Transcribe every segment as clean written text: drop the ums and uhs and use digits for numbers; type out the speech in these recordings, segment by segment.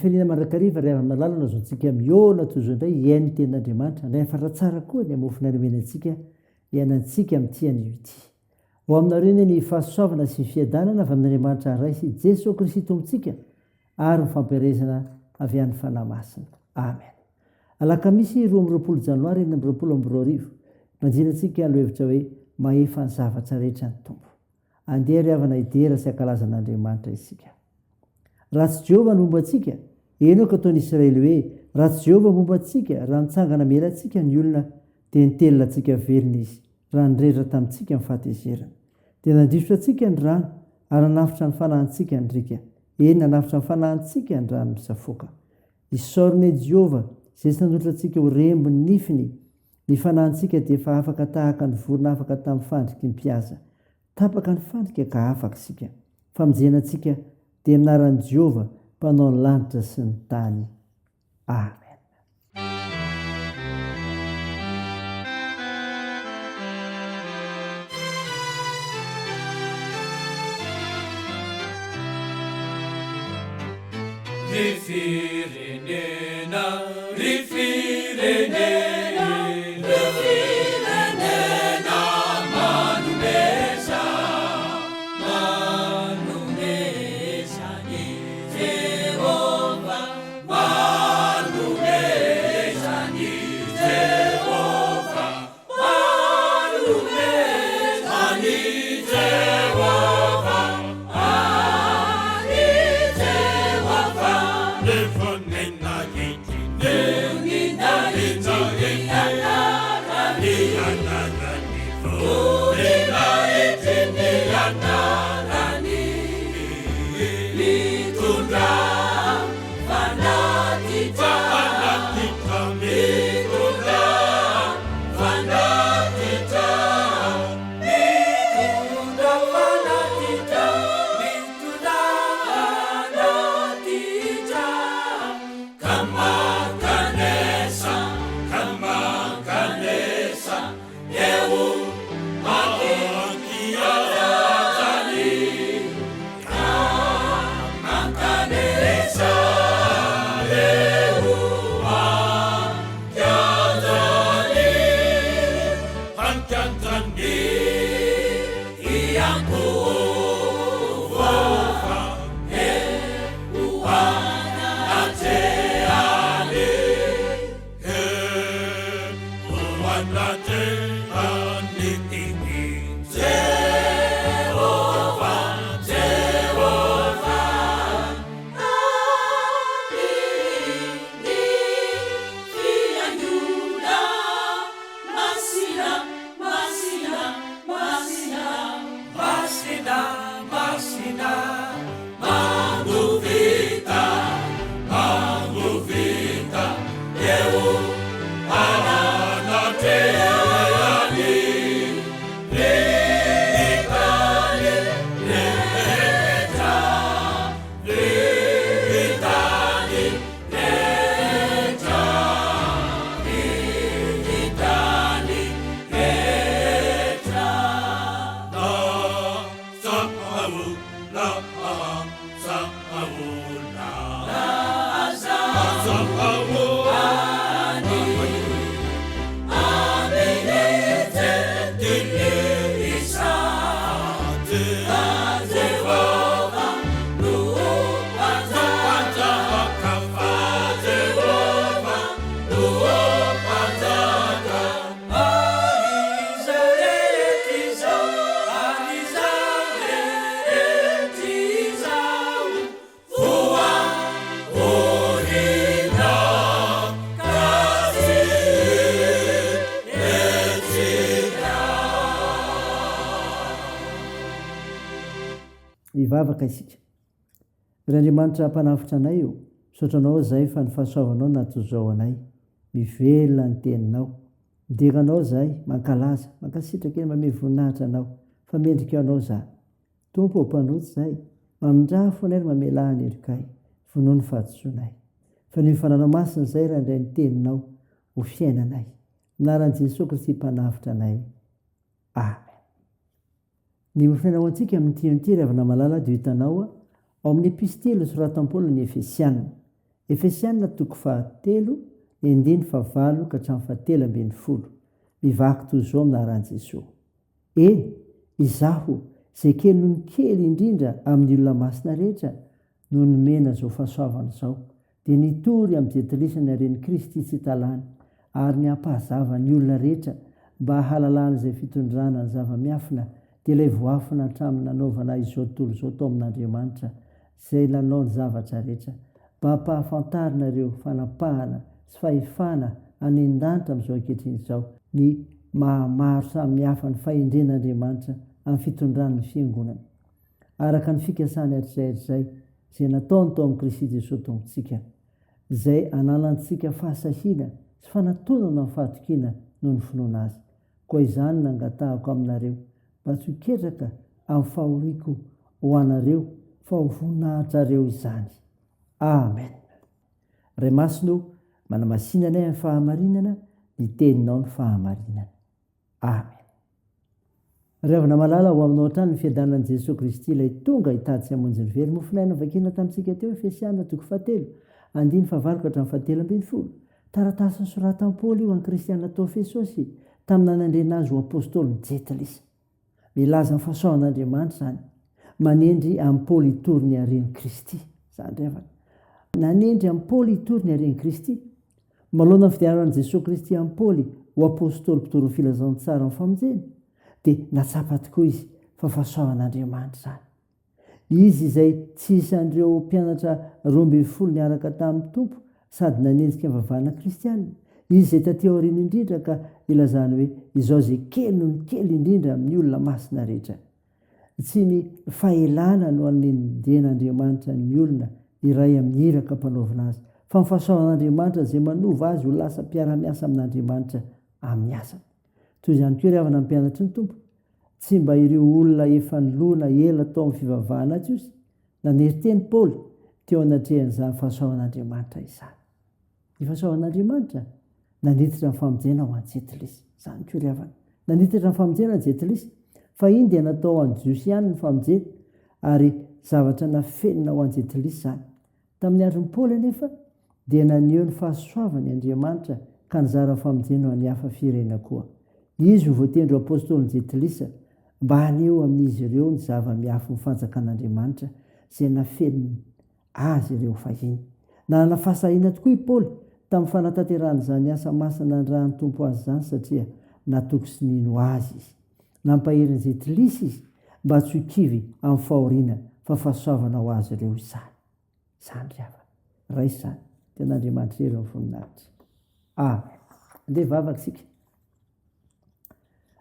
Fifaliana mandrakariva ry havana malala no azontsika mihaona toy izao indray hihaino ny tenin'Andriamanitra, handray hafatra tsara koa ny hamofonay nomeny antsika hiainantsika amin'ity anio ity. Ho aminareo anie ny fahasoavana sy ny fiadanana avy amin'Andriamanitra Ray sy Jesoa Kristy Tompontsika ary ny fampielezana avy any Fanahy Masina. Amen. Alakamisy 22 Janoary 2026, Banjina antsika lohevitra hoe Mahefa ny zavatra rehetra ny Tompo. Andeha ry havana hidera sy hankalaza an'Andriamanitra isika. Raha tsy Jehovah no momba antsika, Enoka ataon'i Israely hoe, Raha tsy Jehovah momba antsika, raha nitsangana miela antsika ny olona, dia nitelina antsika velona izy, raha nirehitra tamintsika ny fahatezerany. Dia nandrifotra antsika ny rano, ary nanafotra ny fanahintsika ny riaka, eny, nanafotra ny fanahintsika ny rano misafoaka. Isaorana i Jehovah, izay tsy nanolotra antsika ho rembin'ny nifiny, Ny fanahintsika dia efa afaka tahaka ny vorona afaka tamin'ny fandriky ny mpihaza. Tapaka ny fandrika ka afaka isika. Famonjena antsika dia amin'ny anaran'i Jehovah, Mpanao ny lanitra sy ny tany. Amen. Ry firenena, ry firenena, ry firenena manomeza, manomeza an'i Jehovah, manomeza an'i Jehovah, manomeza an'i Jehovah, an'i Jehovah. Hivavaka isika. Ry Andriamanitra mpanavotra anay ô, misaotra Anao izahay fa ny fahasoavanao natozao anay. Mivelona ny Teninao. Midera Anao izahay, mankalaza, mankasitraka eny manome voninahitra Anao, fa mendrika Anao izany. Tompo ô, mpanota izahay, mamindrà fo anay ary mamelà ny helokay, vonoa ny fahadisoanay. Fa noho ny Fananao Masina izay raha indray ny Teninao ho fiainanay. Anaran'i Jesoa Kristy Mpanavotra anay. Amen. Ny mofonaina ho antsika amin'ity anio ity ry havana malala dia ho hitanao ao amin'ny epistily nosoratan'i Paoly ny Efesiana. Efesiana toko fahatelo, ny andininy fahavalo ka hatramin'ny fahatelo 12. Mivaky toy izao amin'ny anaran'i Jesoa. Eny, izaho, izay kely noho ny kely indrindra amin'ny olona masina rehetra, no nomena izao fahasoavana izao, dia nitory amin'ny jentilisa ny haren'i Kristy tsy hita lany, ary ny hampahazava ny olona rehetra mba hahalalana izay fitondrana ny zava-miafina, dia ilay voafina hatramin'ny nanaovana izao tontolo izao tao amin'Andriamanitra, izay nanao ny zavatra rehetra, mba hampahafantarina ireo fanapahana sy fahefana any an-danitra amin'izao ankehitriny izao, ny maha-maro samihafa ny fahendren'Andriamanitra amin'ny fitondrany ny Fiangonany. Araka ny fikasany hatrizay hatrizay, izay nataony tao amin'i Kristy Jesoa Tompontsika, izay ananantsika fahasahiana sy fanatonana amin'ny fahatokiana noho ny finoana Azy. Koa izany no angatahako aminareo, mba tsy ho ketraka amin'ny fahoriako ho anareo, fa ho voninahitrareo izany. Amen. Ray Masina o, manamasina anay amin'ny fahamarinana, ny Teninao no fahamarinana. Amen. Ry havana malala, ho aminao hatrany ny fiadanan'i Jesoa Kristy ilay tonga hitady sy hamonjy ny very. Mofonaina novakiana tamintsika teo, Efesiana toko fahatelo, andininy fahavalo ka hatramin'ny fahatelo 12. Taratasy nosoratan'i Paoly io an'ny kristiana tao Efesosy, tamin'ny nanendrena azy ho apostolin'ny Jentilisa. Milaza ny fahasoavan'Andriamanitra izany. Manendry an'i Paoly hitory ny haren'i Kristy. Izany ry havana. Nanendry an'i Paoly hitory ny haren'i Kristy. Manoloana ny fidiaran'i Jesoa Kristy an'i Paoly ho apostoly mpitory ny filazantsaran'ny famonjena, dia nahatsapa tokoa izy fa fahasoavan'Andriamanitra izany. Izy izay tsy isan'ireo mpianatra 12 niaraka tamin'ny Tompo sady nanenjika ny vavahana kristiana. Izy izay taty aoriana indrindra ka ilazany hoe izao izay kely noho ny kely indrindra amin'ny olona masina rehetra. Tsy ny fahelana no anenjen'Andriamanitra ny olona iray amin'ny iraka ampanaovina azy, fa ny fahasoavan'Andriamanitra izay manova azy ho lasa mpiara-miasa amin'Andriamanitra amin'ny asany. Toy izany koa ry havana mpianatry ny Tompo, tsy mba ireo olona efa nilona ela tao amin'ny fivavahana jiosy, nanery teny Paoly teo anatrehan'izany fahasoavan'Andriamanitra izany. Ny fahasoavan'Andriamanitra nanitatra ny famonjena ho an'ny Jentilisa. Izany koa ry havana. Nanitatra ny famonjena ny Jentilisa. Fahiny dia natao ho an'ny Jiosy ihany ny famonjena, ary zavatra nafenina ho an'ny Jentilisa izany. Tamin'ny andron'i Paoly anefa, dia naneho ny fahasoavany Andriamanitra ka nizara famonjena ho an'ny hafa firenena koa. Izy no voatendry ho apostolin'ny Jentilisa mba haneho amin'izy ireo ny zava-miafin'ny fanjakan'Andriamanitra izay nafeniny azy ireo fahiny. Nanana fahasahiana tokoa i Paoly tamin'ny fanatanterahana izany asa masina nanirahan'ny Tompo azy izany satria natoky sy nino Azy izy. Nampahery ny Jentilisa izy mba tsy ho kivy amin'ny fahoriana fa fahasoavana ho azy ireo izany. Izany ry havana. Raiso izany. Dia an'Andriamanitra irery ny voninahitra. Amen. Andeha hivavaka isika.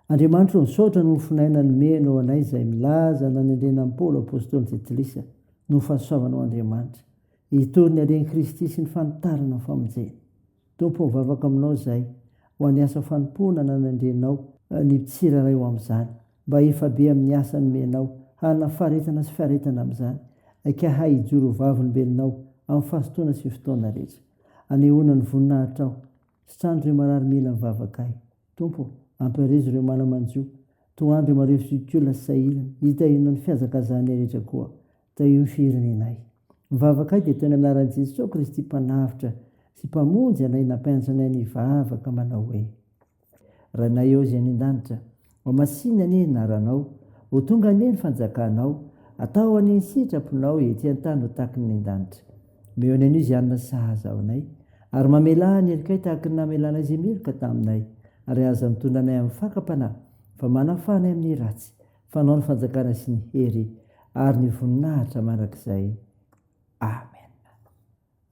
Andriamanitro, misaotra noho ny fonaina nomenao anay izay milaza nanendrena an'i Paoly Apostoly Jentilisa noho ny fahasoavanao Andriamanitra, hitory ny haren'i Kristy sy ny fanitarana ny famonjena. Tompo ô, mivavaka aminao izahay ho an'ny asa fanompoana nanendrenao ny tsirairay ho amin'izany, mba hefa be amin'ny asa nomenao, hanana faharetana sy fiaretana amin'izany, ka hahay hijoro ho vavolombelonao amin'ny fahazotoana sy fotoana rehetra. Anehoana ny voninahitrao. Sitrano ireo marary mila ny vavakay. Tompo ô, ampiharezo ireo mana-manjo, tohano ireo marefo zokiolona sy sahirana, hitahianao ny fihazakazahanay rehetra koa, tahio ny firenenay. Ny vavakay dia ataonay amin'ny anaran'i Jesoa Kristy Mpanavotra sy Mpamonjy anay nampianatra anay ny hivavaka manao hoe. Rainay ô izay any an-danitra, ho masina anie ny anaranao, ho tonga anie ny fanjakanao, atao anie ny sitraponao ety an-tany ho tahaky ny any an-danitra. Omeo anay anio izay hanina sahaza ho anay, ary mamelà ny helokay tahaky ny namelanay izay meloka taminay, ary aza mitondra anay amin'ny fakam-panahy, fa manafaha anay amin'ny ratsy, fa Anao ny fanjakana sy ny hery ary ny voninahitra mandrakizay. Amen.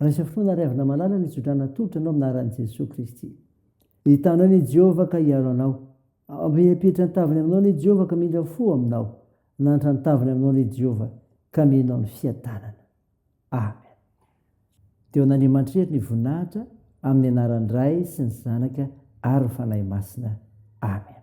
Raisa finoana ry havana malala ny tsodrano atolotra anao amin'ny anaran'i Jesoa Kristy. Hitanao anie Jehovah ka hiaro anao. Hampihatra ny tavany aminao anie Jehovah ka mindra fo aminao. Hananatra ny tavany aminao anie Jehovah ka amenao ny fiadanana. Amen. Teo an'Andriamanitra irery ny voninahitra amin'ny anaran'ny Ray sy ny Zanaka ary ny Fanahy Masina. Amen.